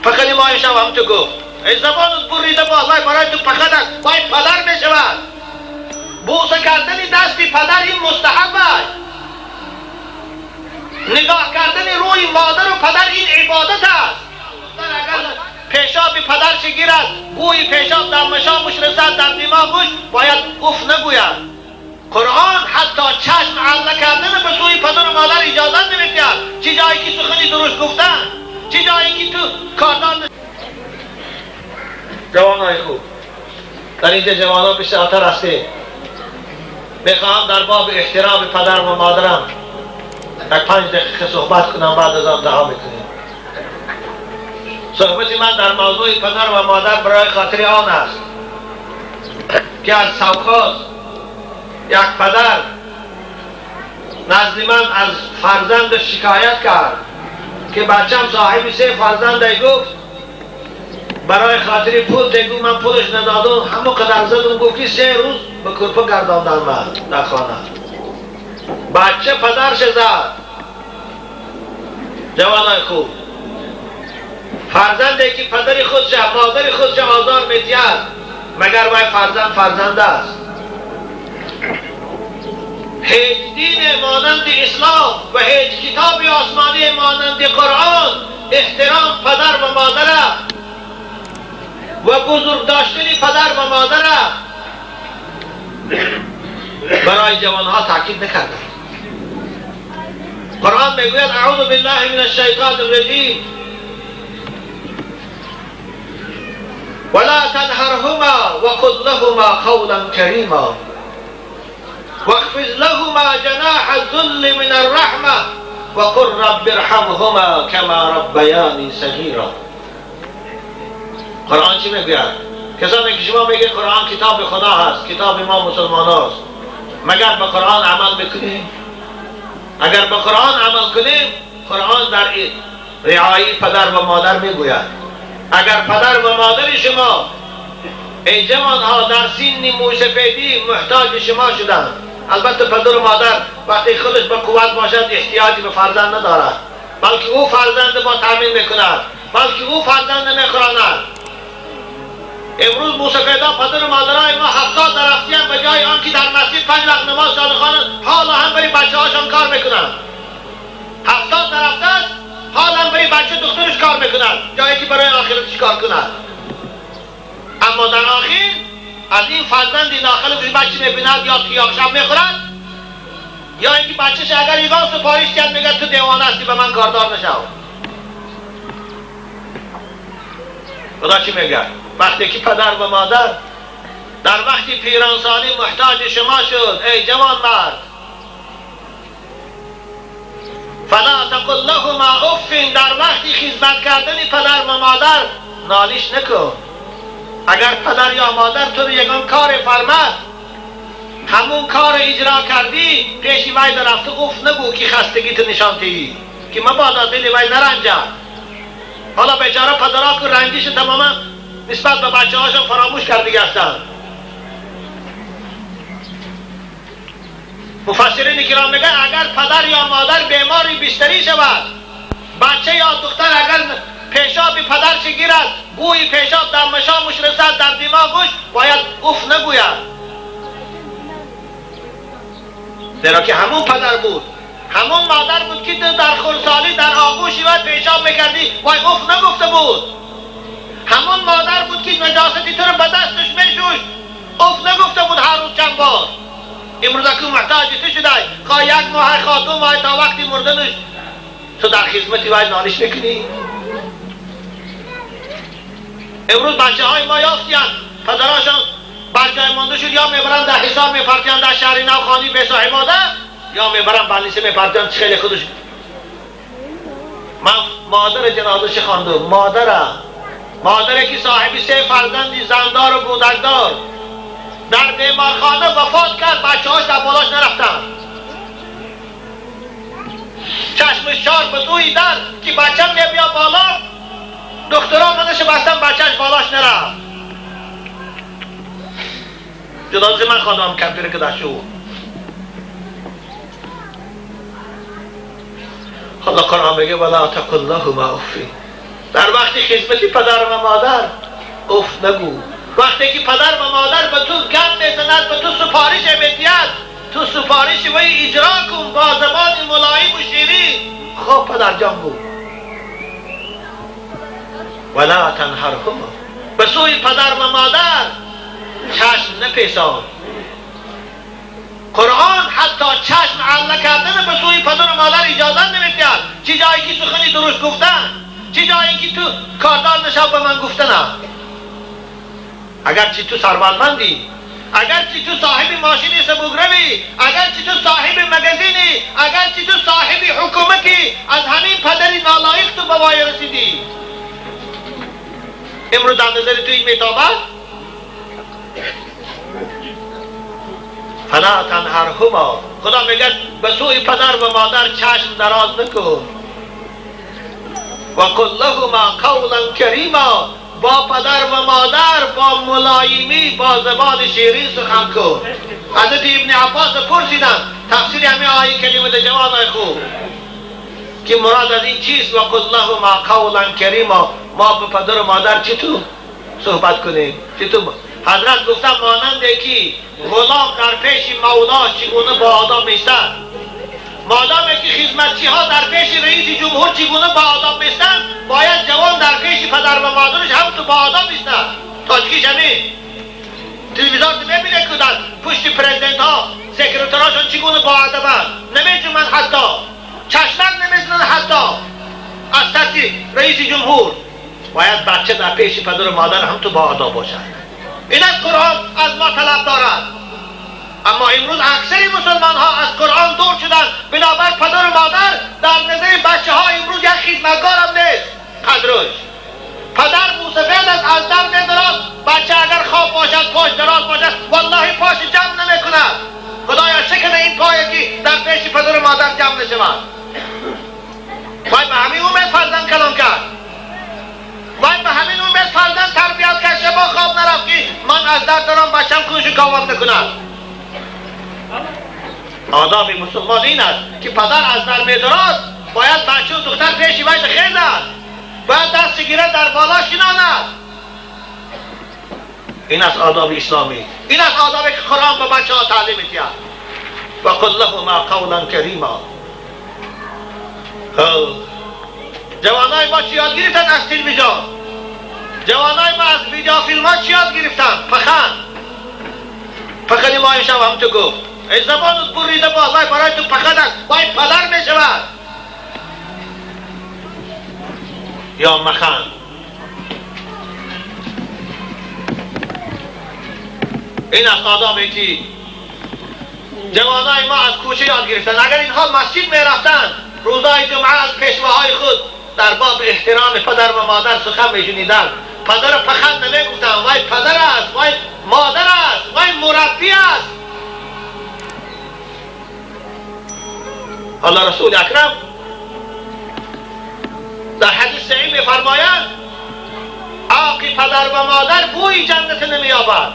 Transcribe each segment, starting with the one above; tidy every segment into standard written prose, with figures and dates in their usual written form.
فقط ما شب هم تو گفت ای زبانت بریده با وای برای تو فقط است، وای پدر میشود. بوسه کردن دست پدر این مستحب است. نگاه کردن روی مادر و پدر این عبادت است. اگر پیشاب پدر چه گیرد، بوی پیشاب در مشامش رسد، در دماغش، باید اف نگوید. قرآن حتی چشم عرضه کردن به سوی پدر و مادر اجازه نمیدهد. چه جایی که سخنی درست گفتن، چه جایی که تو کاردان. جوانای خوب، در اینجا جوانان بسیارتر هستید. میخواهم در باب احترام پدر و مادرم یک 5 دقیقه صحبت کنم، بعد از آن دعا میکنیم. صحبت من در موضوع پدر و مادر برای خاطر آن است که از سوخاز یک پدر نزد من از فرزند شکایت کرد که بچم صاحب 3 فرزند گفت برای خاطر پول دیگو من پولش ندادم، همو قدر زدم، گفت که 3 روز به کرپه گرداندن من در خانه. بچه پدرش زد. جوانای خوب، فرزندی که پدر خودش مادر خودش آزار میدهد، مگر وای فرزند فرزند است؟ هیچ دین مانند اسلام و هیچ کتاب آسمانی مانند قرآن احترام پدر و مادر و بزرگ داشتن پدر و مادر برای جوانها تاکید نکرده. قرآن میگوید اعوذ بالله من الشیطان الرجیم ولا تنهرهما وقل لهما قولا کریما واخفض لهما جناح الذل من الرحمة وقل رب ارحمهما كما ربياني صغيرا. قرآن چی میگوید؟ کسانی که شما میگه قرآن کتاب خدا هست، کتاب ما مسلمان هاست، مگر به قرآن عمل میکنیم؟ اگر به قرآن عمل کنیم، قرآن در رعایت پدر و مادر میگوید. اگر پدر و مادر شما ای جوانها در سن موسفیدی محتاج شما شدند، البته پدر و مادر وقتی خودش به قوت باشد احتیاجی به فرزند ندارد، بلکه او فرزند با تامین میکند، بلکه او فرزند میخوراند. امروز موسفیدا پدر و مادرای ما 70 درختی هم به جای آنکه در مسجد 5 وقت نماز شانه خوانند، حالا هم برای بچه هاشان کار میکنند. 70 درخت است، حالا هم برای بچه دخترش کار میکنند، جایی که برای آخرتش کار کند. اما در آخر از این فرزند ناخلفش بچه میبیند یا تیاق شب میخورد، یا اینکه بچهش اگر یگان سفارش کرد میگه تو دیوانه هستی، به من کاردار نشو. خدا چی میگه؟ وقتی که پدر و مادر در وقتی پیرانسالی محتاج شما شد، ای جوان مرد، فلا تقل لهما اف، در وقتی خدمت کردن پدر و مادر نالیش نکن. اگر پدر یا مادر تو رو یگان کار فرمد، همون کار اجرا کردی، پیش وی در رفته اف نگو که خستگی تو نشان دهی که مبادا دل وی نرنجد. حالا بیچاره پدرها که رنجش تماما نسبت به بچه هاشون فراموش کرده هستند. مفسرین کرام میگن اگر پدر یا مادر بیماری بستری شود، بچه یا دختر اگر پیشاب پدرش گیرد، بوی پیشاب در مشامش رسد، در دماغش، باید اف نگوید، زیرا که همون پدر بود، همون مادر بود که تو در خردسالی در آغوشی و پیشاب میکردی، وای اف نگفته بود. همون مادر بود که نجاستی تو رو به دستش میشوشت، اف نگفته بود هر روز چند بار. امروز که محتاج تو شده، خواه 1 ماه خواه 2 ماه تا وقتی مردنش تو در خدمتی وای نالش میکنی. امروز بچه های ما یافتیان پدراشان بر جای مانده شد، یا میبرن در حساب میپرتیان در شهر نو خانی به صاحباده، یا میبرن بلیسه میپرتیان خیلی خودش. من مادر جنازش خواندم، مادرم، مادری که صاحب 3 فرزندی زندار و بودکدار در بیمارخانه وفات کرد، بچه هاش در بالاش نرفتن. چشمش چار به سوی در که بچه می بیا بالا، دخترها منش بستن بچهش بالاش نرفت. جنازه من خواندم کمپیر که داشت. حالا قرآن میگه ولا تقل لهما اف. در وقتی خدمت پدر و مادر اف نگو. وقتی که پدر و مادر به تو گم میزند، به تو سفارش میدهد، تو سفارش وی اجرا کن با زبان ملایم و شیرین. خب پدر جان گو. ولا تنهرهما، به سوی پدر و مادر چشم نپیسان. قرآن حتی چشم عله کردن به سوی پدر و مادر اجازه نمیدهد. چه جایی که سخنی درست گفتن، چه جایی که تو کاردار نشو به من گفتن. اگرچه تو ثروتمندی، اگرچه تو صاحب ماشین سبوگروی، اگرچه تو صاحب مگزینی، اگرچه تو صاحب حکومتی، از همین پدری نالایق تو به وای رسیدی. امروز در نظر تو این میتابد؟ فلا تنهرهما، خدا میگه به سوی پدر و مادر چشم دراز نکن. و قل لهما قولا کریما، با پدر و مادر با ملایمی، با زبان شیرین سخن کن. حضرت ابن عباس پرسیدن تفسیر همه آیه کلمه جوان خوب که مراد از این چیست؟ و قل لهما قولا کریما، ما به پدر و مادر چطور صحبت کنیم؟ چطور؟ حضرت گفتن مانند که غلام در پیش مولا چگونه با آداب میستد، مادام که خدمتچی ها در پیش رئیس جمهور چگونه با آداب میستند، باید جوان در پیش پدر و مادرش هم تو با آداب میستند. تاجکیش همین تلویزیون میبینه که در پشت پرزیدنت ها سکرتراشون چگونه با ادبند، نمیجومن، حتی چشمک نمیزنن، حتی از ترس رئیس جمهور. باید بچه در پیش پدر و مادر هم تو با آداب باشد. این از قرآن از ما طلب دارد. اما امروز اکثر مسلمان ها از قرآن دور شدند. بنابر پدر و مادر در نظر بچه ها امروز یک خدمتگار هم نیست قدرش. پدر موسفید است، از در میدارد، بچه اگر خواب باشد، پاش دراز باشد، والله پاش جمع نمی کند. خدایا شکن این پایی که در پیش پدر و مادر جمع نشود. باید به همین امید فرزند کلام کرد، باید به همین امید فرزند تربیت کرد. شبا خواب نرفت که من از در دارم بچم کنشو کاوم نکند. آداب مسلمان این است که پدر از در میدارد، باید بچه و دختر پیش وی خیزد، باید دست گیره در بالا شناند. این است آداب اسلامی، این است آدابی که قرآن به بچه ها تعلیم میدهد. و قل لهما قولا کریما. جوانای ما چی یاد گرفتن از تلویزیون؟ جوانای ما از ویدیو فیلم ها چی یاد گرفتن؟ پخن پخنی ما امشب هم تو گفت ای زبانت بریده باز، وای برای تو پخن است، وای پدر می شود یا مخن. این از آدابی که جوانای ما از کوچه یاد گرفتن. اگر اینها مسجد می رفتن روزای جمعه از پیشواهای خود در باب احترام پدر و مادر سخن میشنیدن، پدر پخند نمیگفتن، وای پدر است، وای مادر است، وای مربی است. الله رسول اکرم در حدیث صحیح میفرمایند عاق پدر و مادر بوی جنت نمییابد.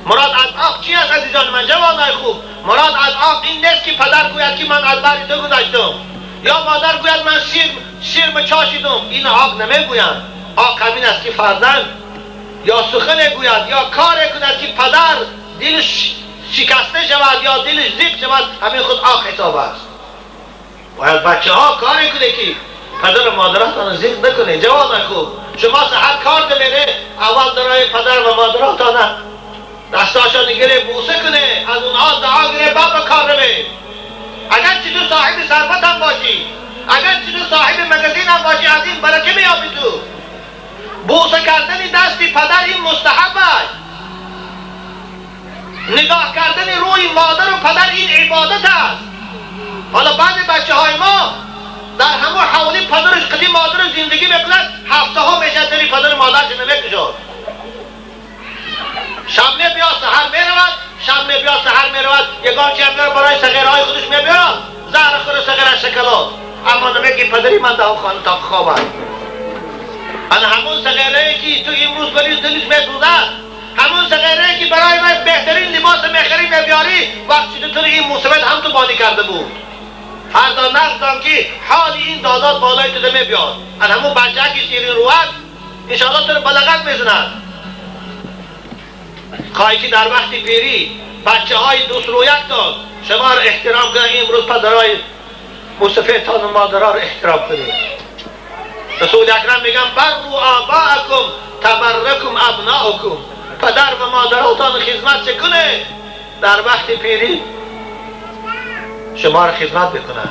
مراد از عاق چی است عزیزان من، جوانای خوب؟ مراد از عاق این نیست که پدر گوید که من از بر تو گذشتم یا مادر گوید من شیر چاشیدم. این عاق نمیگویند. عاق همین است که فرزند یا سخن گوید یا کار کند که پدر دلش شکسته شود یا دلش ضیق شود، همین خود عاق حساب است. باید بچه ها کاری کنه که پدر و مادراتان ضیق نکنه. جوان خوب، شما سحر کار نمیره، اول درای پدر و مادراتان دستاشان گیره بوسه کنه، از اونها دعا گیره، بعد به کار روه. اگر چی تو صاحب ثروت هم باشی، اگر چی تو صاحب مگزین هم باشی، از این برکه میابی. تو بوسه کردن دستی پدر این مستحب است. نگاه کردن روی مادر و پدر این عبادت است. حالا بعد بچه های ما در همون حوالی پدرش قدیم مادرش زندگی میکند، هفته ها میشه دلی پدر مادرش نمیکشد. شب میبیا سحر میرود، شب میبیا سحر میرود، یگان چی هم برای صغیرهای خودش میبیاد، زهر خور صغیر از شکلات، اما نمیگی پدری من در خانه تا خواب است. انا همون صغیره که تو امروز بری دلش میسوزد، همون صغیره که برای من بهترین لباس میخری میبیاری، وقتی تو این مصیبت هم تو بانی کرده بود. فردا نقدان که حال این دادات بالای تو بیاد. از همون بچه که شیرین روک انشاءالله تو رو بلغت میزند. خواهی که در وقت پیری بچه های دوست رویک داد شما رو احترام کنن، امروز پدرای مصفیتان و مادرها رو احترام کنید. رسول اکرم میگن برو آباءکم تبرکم ابناءکم، پدر و مادراتان خدمت چه در وقت پیری شما رو خدمت بکنن.